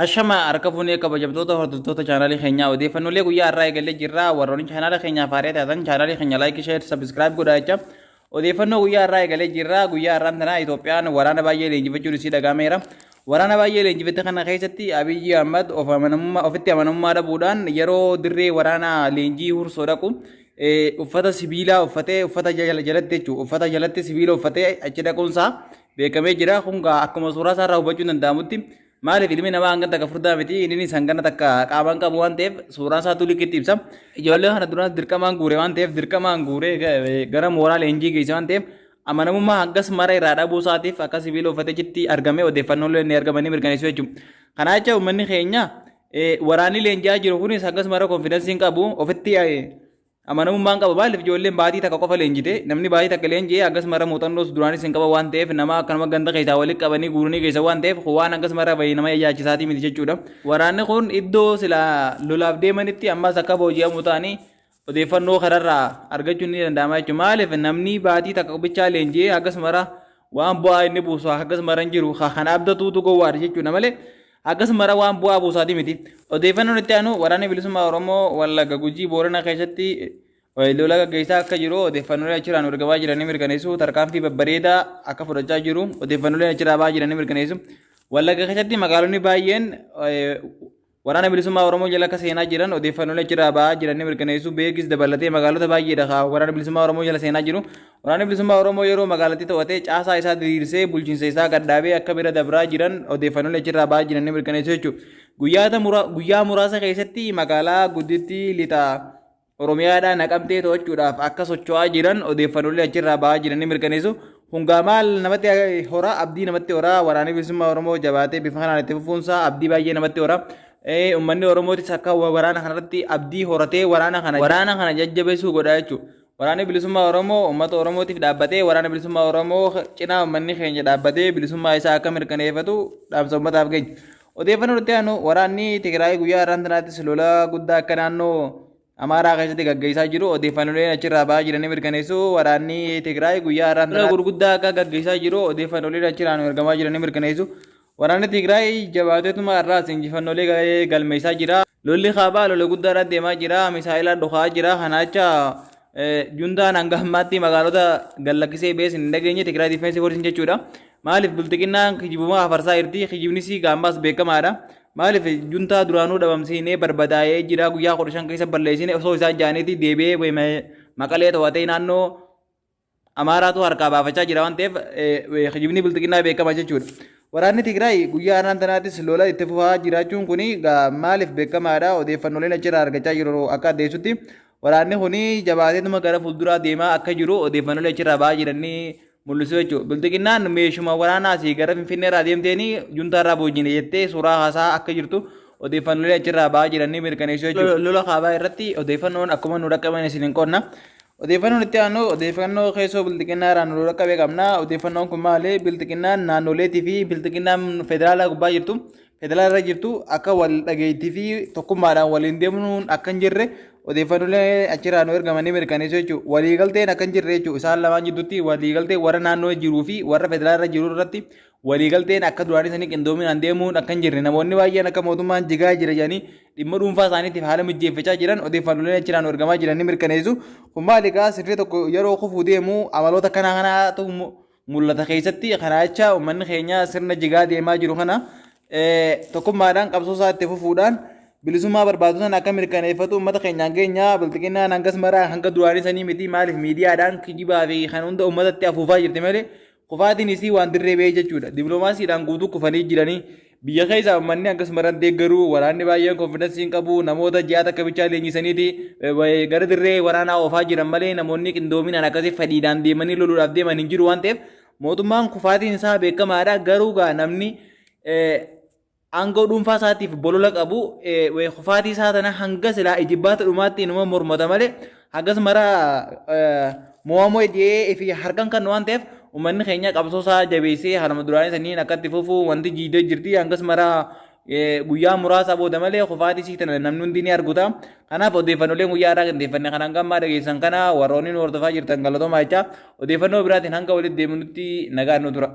Hashama harka fuunee kabajamtoota hordoftoota chaanaalii keenyaa odeeffannoolee guyyaa har'aa eegallee jirra. Warroonni chaanaala keenyaaf haaraa taatan chaanaalii keenya like, share, subscribe godhaa jecha. Odeeffannoo guyyaa har'aa eegalee jirra. Guyyaa har'aan tana Itoophiyaan waraana baay'ee leenjifachuun isii dhagahameera. Waraana baay'ee leenjifatte kana keessatti Abiyyi Ahmad of amanamummaa ofitti amanamummaa dhabuudhaan yeroo dirree waraanaa leenjii hursoo dhaqu uffata sibiilaa uffatee uffata jalatti jechuudha. Uffata jalatti sibiila uffatee achi dhaquunsaa beekamee jira. Kun akkuma suuraa isaarraa hubachuun danda'amutti maaliif ilmi namaa hanga takka furdaa miti innis hangana takka qaamaan qabu waan ta'eef suuraan isaatu liqitti ibsa. Ijoollee kana duraan dirqamaan guure waan ta'eef dirqamaan guuree gara mooraa leenjii geesse waan ta'eef amanamummaa hangas mara irraa dhabuu isaatiif akka sibiila uffatee achitti argamee odeeffannoolee inni argamanii mirkaneessu jechuudha. Kanaa jecha uummanni keenya waraanni leenji'aa jiru kunis hangas mara confidence hin qabu, ofitti amanamummaan qabu. Maaliif ijoolleen baatii takka qofa leenjite, namni baatii takka leenji'ee hangas mara muuxannoos duraanis hin qaban waan ta'eef nama akkanuma ganda keessaa walitti qabanii guuranii keessa waan ta'eef waan hangas mara bahee nama yaachisaatii miti jechuudha. Waraanni kun iddoo silaa lolaaf deemanitti ammas akka booji'amu ta'anii odeeffannoo kanarraa argachuun ni danda'ama jechuudha. Maaliif namni baatii takka bichaa leenji'ee hangas mara waan bu'aa inni buusu hangas mara hin jiru, kan abdatuutu gowwaadha jechuudha malee hangas mara waan bu'aa buusaatii miti. Odeeffannoon itti aanu waraanni bilisummaa Oromoo Wallagga, Gujii, Boorana keessatti lola gaggeessaa akka jiru odeeffannooleen achirraan argamaa jiranii mirkaneessu. Tarkaanfii babbareedaa akka fudhachaa jiru odeeffannooleen achirraa ba'aa jiranii mirkaneessu. Wallagga keessatti magaalonni baay'een waraana bilisummaa Oromoo jala akka seenaa jiran odeeffannooleen achirraa ba'aa jiranii mirkaneessu. Beekis dabalatee magaalota baay'eedha waraana bilisummaa Oromoo jala seenaa jiru. Waraanni bilisummaa Oromoo yeroo magaalattii to'atee caasaa isaa diriirsee bulchiinsa isaa gadhaabee akka bira dabraa jiran odeeffannooleen achirraa ba'aa jiranii mirkaneessu jechuudha. Guyyaa muraasa keessatti magaalaa guddittii lixa Oromiyaadhaa Naqamtee to'achuudhaaf akka socho'aa jiran odeeffannoolee achirraa ba'aa jiranii mirkaneessu. Hungaa maal namatti hora, abdii namatti hora. Waraanni bilisummaa Oromoo jabaatee bifa kanaan itti fufuunsaa abdii baay'ee namatti hora. Uummanni Oromootis akka waraana kanarratti abdii horatee waraana kana jajjabeessuu godha jechuudha. Waraanni bilisummaa Oromoo uummata Oromootiif dhaabbatee, waraana bilisummaa Oromoo cinaa uummanni keenya dhaabbatee bilisummaa isaa akka mirkaneeffatu dhaamsa uummataaf geenya. Odeeffannoo itti aanu waraanni Tigraay guyyaa har'aan tanaattis lola guddaa akka naannoo Amaaraa keessatti gaggeessaa jiru odeeffannooleen achirraa ba'aa jiranii mirkaneessu. Waraanni Tigraay guyyaa har'aan lola gurguddaa akka gaggeessaa jiru odeeffannooleen achirraa nu ergamaa jiranii mirkaneessu. Waraanni Tigraay jabaateetuma har'aas injifannoolee galmeessaa jira. Lolli kaabaa lola guddaadhaan deemaa jira. Misaa'ila dhokaa jira. Kana jecha juntaan hanga ammaatti magaalota gallakkisee bees hin dhageenye Tigraay Defense Force jechuudha. Maaliif bilxiqinnaan kijibumaa hafarsaa jirti. Kijibnis gaammaas beekamaadha. Maaliif juntaa duraanuu dhabamsiinee barbadaa'ee jira, guyyaa 15 keessa balleessine osoo isaan jaaniiti deebi'ee Maqalee to'atee naannoo Amaaraatu harkaa baafachaa jira waan ta'eef kijibni bilxiqinnaa beekama jechuudha. Waraanni Tigraay guyyaa har'aan tanaattis lola itti fufaa jiraachuun kuni maaliif beekamaadha, odeeffannooleen achirraa argachaa jiru akka addeessutti waraanni kuni jabaateetuma gara fuulduraa deemaa akka jiru odeeffannoolee achirraa ba'aa jiranii mul'isu jechuudha. Bilxiqinnaan meeshuma waraanaa asii gara Finfinnee irraa deemteeni juntaa irraa boojine jettee suuraa haasaa akka jirtu odeeffannoolee achirraa ba'aa jiranii mirkaneessu jechuudha. Lola kaabaa irratti odeeffannoon akkuma nu dhaqqaban isin hin qonna. Odeeffannoon itti aanu odeeffannoo keessoo bilxiqinnaa irraa nu dhaqqabe qabna. Odeeffannoon kun maali? Bilxiqinnaan naannoleetii fi bilxiqinnaan federaalaa gubbaa jirtu, federaala irra jirtu akka wal dhageettii fi tokkummaadhaan waliin deemuun akka hin jirre odeeffannoolee achirraa nu ergamanii mirkaneessu jechuudha. Waliigalteen akka hin jirre jechuudha. Isaan lamaan jidduutti waliigalteen warra naannoo jiruu fi warra federaala irra jiru irratti waliigalteen akka duraanii sanii qindoominaan deemuun akka hin jirre, namoonni baay'een akka mootummaan jigaa jira jedhanii dhimma dhuunfaa isaaniitiif haala mijeeffachaa jiran odeeffannooleen achirraa nu ergamaa jiran ni mirkaneessu. Kun maali egaa, sirrii tokko yeroo kufuu deemu amaloota kanaa kanaatu mul'ata keessatti. Kana jecha uummanni keenya sirna jigaa deemaa jiru kana tokkummaadhaan qabsoo isaa itti fufuudhaan bilisummaa barbaadu sana akka mirkaneeffatu uummata keenyaan keenya. Bilxiqinnaan hangas maraa hanga duraanii sanii miti. Maaliif miidiyaadhaan kijibaa fi kan hunda uummatatti afuufaa jirti malee kufaatiin isii waan dirree ba'ee jechuudha. Dippiloomaasiidhaan guutuu kufanii jiranii, biyya keessaa uummanni hangas maran deeggaruu, waraanni baay'een confidence hin qabu, namoota ji'a takka bichaa leenjisaniiti gara dirree waraanaa oofaa jiran malee namoonni qindoominaan akkasii fedhiidhaan deemanii loluudhaaf deeman hin jiru waan ta'eef mootummaan kufaatiin isaa beekamaadha. Garuu gaa namni aangoo dhuunfaa isaatiif bolola qabu kufaatii isaa tana hanga silaa ijibbaata dhumaatti inuma mormata malee hangas mara mo'amoo jedhee fi harkan kan waan ta'eef uummanni keenya qabsoo isaa jabeessee haaluma duraanii saniin akkatti fufu wanti jiidee jirti. Hangas mara guyyaa muraasa booda malee kufaatii isii tana namni hundi ni arguta. Kanaaf odeeffannooleen guyyaa irraa qindeeffanne kan hanga ammaa dhageessan kana. Warroonni nu hordofaa jirtan galatoomaa jecha, odeeffannoo biraatiin hanga walitti deemnutti nagaan nu tura.